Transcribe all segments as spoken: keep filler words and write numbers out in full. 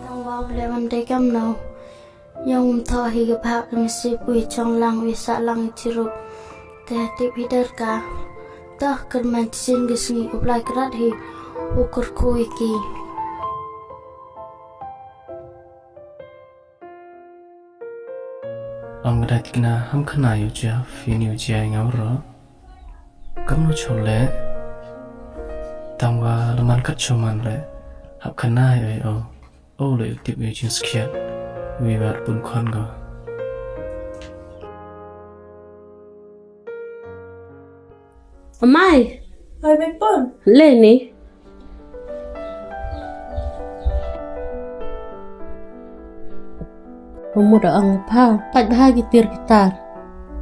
Tang wa u leh wan dei kamno. Yong um thoh hi ka bhah ka ngi sip wi chong lang wi sah lang i chirup. Te tip hi der ka. Toh kyrmen chisien ka sngi u Blai krat hi u kyrkhu i ki. Ong ka dei tikna ham khana yow Jeff, ini u jia i nga waroh. Kamno chole. Tang wa la man kat choman le. Hap khana yow. O le u tip yow jingskhiat. Wi war pun khon ko. Amai. Oi, Bipun. Le ni. Umu da ong pha, pait bha ki tir ki tar.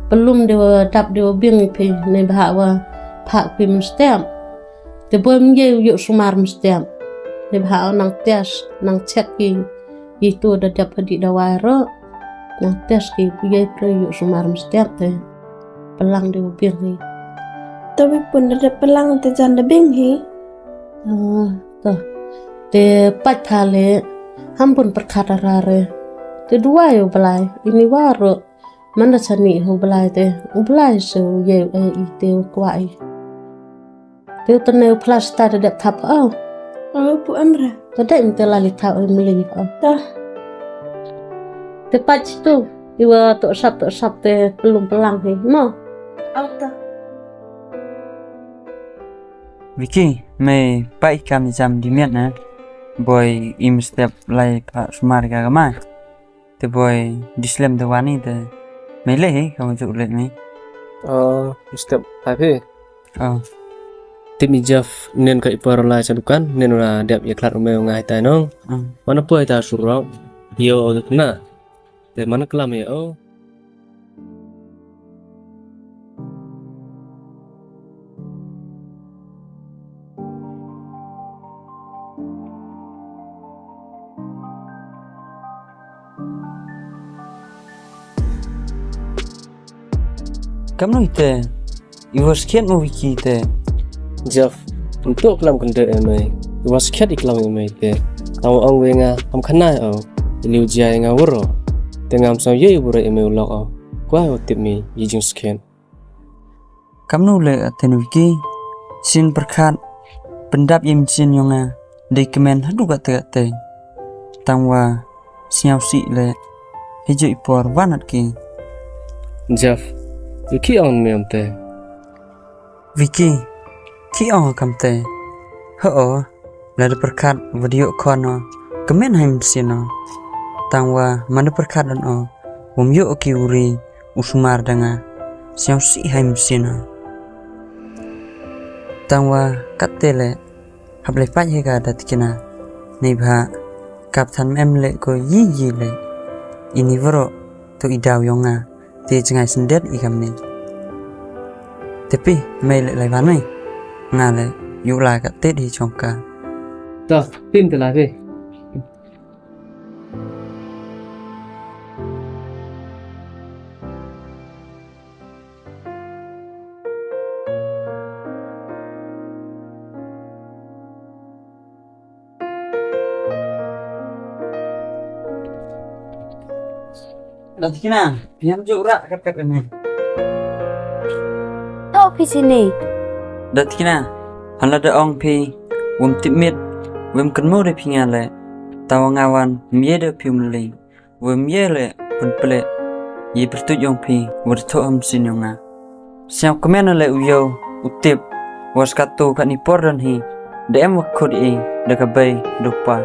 Pelum de wa dap de wa biang phi, ne bha wa pha phi mynstep. Te boi mynjai u yoh sumar mynstep. Ne bha wa nang test, nang check ki. Itu da dap hadi dawai ro. Nang test ki, yei pre yoh sumar mynstep te. Pynlang de u biang hi. Te Bipun da dap pynlang te jan da biang hi. Ah, to. Te pait pha le. Ham pun pyrkhat ara re. Te duwai u Blai. Ini waroh. Man da chani u Blai te. U Blai se u yei u ei i te u kwah i. Te u tene u plastar da dep thap o. O, pu amra. Te dep te lali thap o mling o. Ta. Te pait tu. Iwa to sap to sap te pelum pelang hi mo. O ta. Vicky, me pait kam jam di miat na. Boi im step lai pa sumar ka mai. Te boi, dislem te wani te. Me le hi, kam ju le me. O, step, hai phi. O. Tip mi Jeff, nen ka i por la cha dukan, nen la dep ya klat u me ngai tai nong. O. Mana poi ta surok, yo na. Te mana klam ya o. Kamno ite, i wa skhiat mo Vicky te. Jeff, nto klam kynde e mei. I wa skhiat i klam e mei te. Tang wa ong we nga, ham khana o. Ini u jia nga waroh. Te ngam sam ye i bure e mei u lok o. Kwah o tip mi, i jingskhiat. Kamno le a ten Vicky, sin pyrkhat, pyndap yem sin yong nga, dei kmen hadu katte katte. Tang wa, sñiaw sih le, hi ju i por wanat ki. Jeff, Vicky ong me om te. Vicky, ki ong kam te. Ho o. Lada pyrkhat video khon o, kmen hai mynsiem o. Tang wa man da pyrkhat don o, wom yoh o ki uri, u sumar da nga, sñiaw sih hai mynsiem o. Tang wa katte le, hap le pait hi ka da tikna, nei bha, kap than em le ko yi yi le, ini waroh, to i daw yong nga. Te jngai syndet i kamni. Te phi, mei le lai ban mei. Nga le, yu lai ka tet hi chong ka. To, pim te lai phi. Datikna, yam ju rak kat kat ni. To phi sini. Datikna, hala da ong phi, wem tipmit, wem kynmaw de phi nga le, tawa nga wan, mye de phi um le. Wem ye le pynplet, ye pyrtuit yong phi, wa da thoh ham sin yong nga. Sñiaw kmen le u yoh, u tip, wa skat tu kat ni por don hi, da em wa khut i, da ka bei, da pa.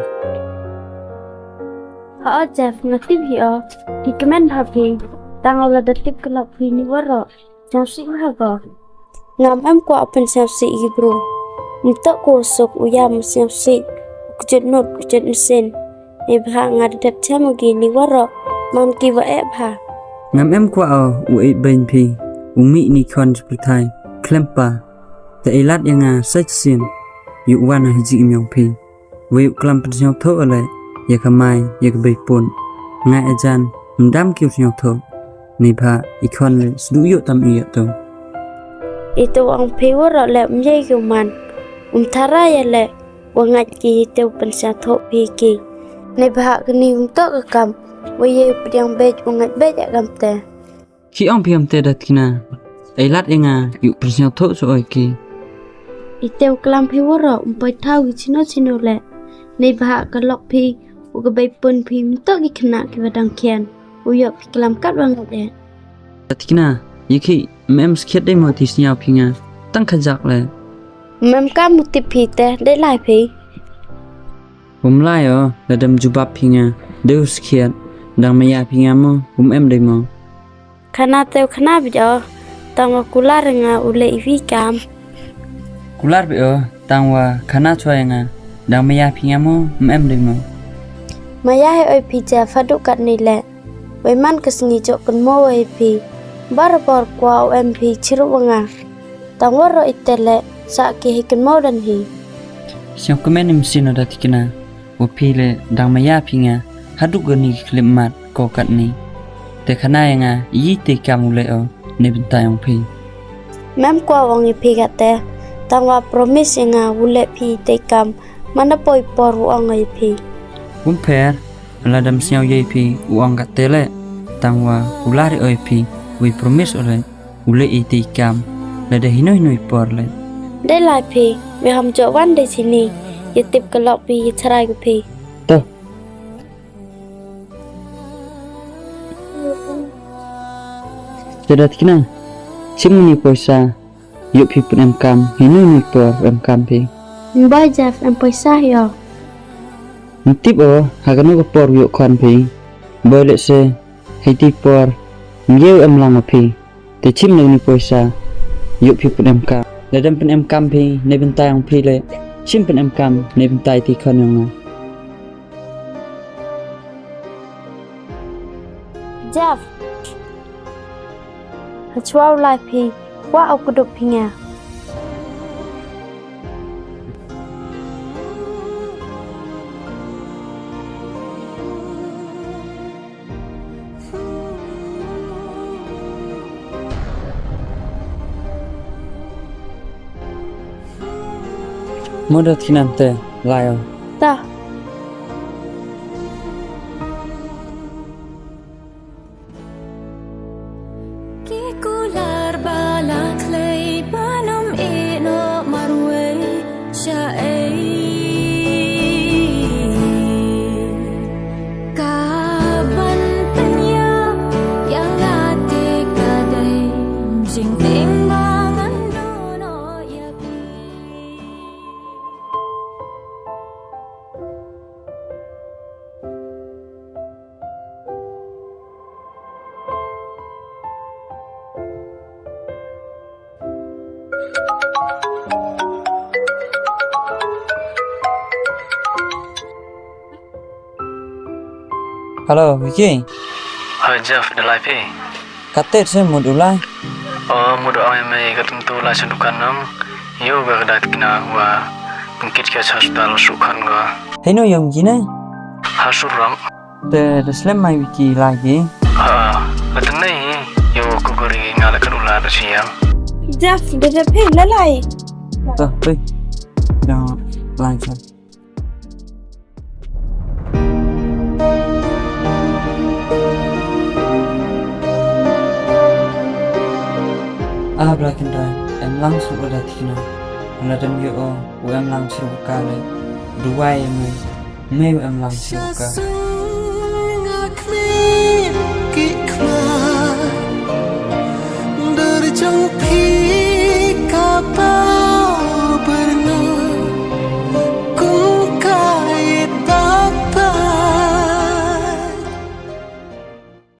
Ha o Jeff, nga tip hi o, hi kmen ha phi, tang o la da tip ka lok phi ni waroh. Sñiawsih ma ha ko. Ngam em kwah u pynsñiawsih i bru. Ntok ko suk u yam sñiawsih. U kjut nut, u kjut mynsiem. Neibhah nga da dep chem u ki ni waroh. Mam ki wa eh bha. Ngam em kwah o u eh beiñ phi. U mih ni khon jpyrthai. Khlem pa. Te ilat ya nga sa chisien. yow wan ha i jingim yong phi. Wei u klam pynsñiawthooh le ya ka mai, ya ka bei pun. Nga e jan, ym dam ki u sñiawthooh. Neibhah i khon le sdu yoh tam i yoh to. I te u ong phi waroh le um ye ki u man. Um thara ya le wa ngait ki i te u pynsñiawthooh phi ki. Neibhah kani um toh ka kam wa ye u pdiang beit, u ngait beit ya kam te. Ki ong phi am te da Tikna. Ei lad ya nga, yow pynsñiawthooh so oi ki. I te u klam phi waroh um poi thaw ki chino chino le. Neibhah ka lok phi, u ka bei pun phi, ym toh ki khynnah ki wa dang khian. U yoh phi klam kat wa ngait e. Da Tikna, ya ki, ym em skhiat de mo ti sñiaw phi nga. Tang khajiak le. Ym em kam u tip phi te, dei lai phi. Um lai o, lada ym jubab phi nga, dei u skhiat, dang maya phi nga mo, um em dei mo. Khana te u khana beit o, tang wa kular nga u leh i wi kam. Kular beit o, tang wa khana chwa ya nga, dang maya phi nga mo, ym em dei mo. Maya hi oi phi Jeff, hadooh katni le. Wei man ka sngi jooh kynmoo wa i phi. Barabor kwah u em phi chirup wa nga. Tang waroh i te le, sah ki hi kynmoo dan hi. Sñiawkmen i mynsiem o da Tikna. Wa phi le dang maya phi nga. Hadooh kani ki khyllipmat ko katni. Te khana ya nga, i te kam u leh o, neibynta yong phi. Ym em kwah u ong i phi katte. Tang wa promise ya nga u leh phi i te kam. Mana poi por u ong i phi. Um pher. Lada ym sñiaw ya i phi u ong katte le, tang wa u lad i oi phi, wei promise o le, u leh i te i kam, lada hino hino i por le. Dei lai phi, wei ham jooh wan de chini, ya tip ka lok phi, ya chrai ka phi. To. Te da Tikna, chim ni poisa. Yoh phi pun em kam, hino hino i por em kam phi. Ym boi Jeff, em poisa hi o. Ym tip o, ha kano ka por yoh khon phi. Boi leh se, hei ti por, ym ye u em lang o phi. Te chim ni poisa, yoh phi pun em kam. Lada ym pun em kam phi, neibynta yong phi le. Chim pun em kam, neibynta i ti khon yong nga. Jeff. Hachwa u lai phi, wa u kdup phi nga. Mo da Tikna te, lai o. Ta. Ki kular ba la khlei ba ym e noh marwei sha ei. Ka ban pynïap ïa nga te ka dei jingtieng ba ngan duh noh ïa phi. Hello, Vicky. Hoi Jeff, da lai phi? Katte se mut u lai? O, mut u ong mei ka tum tu lai sa dukan nong. Yow ba ka da Tikna wa pynkhih ka hospital su khan ko. Hei no yong ki ne? Ha Surok. Te da slem mai Vicky lai ki. Ha, ka tang nei, yow ko gori nga la ka u lai da siang. Jeff, da da phi la lai. Ta, phi. Da lai sa. Ah, Black and Red, em lang su u da Tikna. Em la dem yoh o, u em lang su ka le. Duwai em me, me u em lang su ka.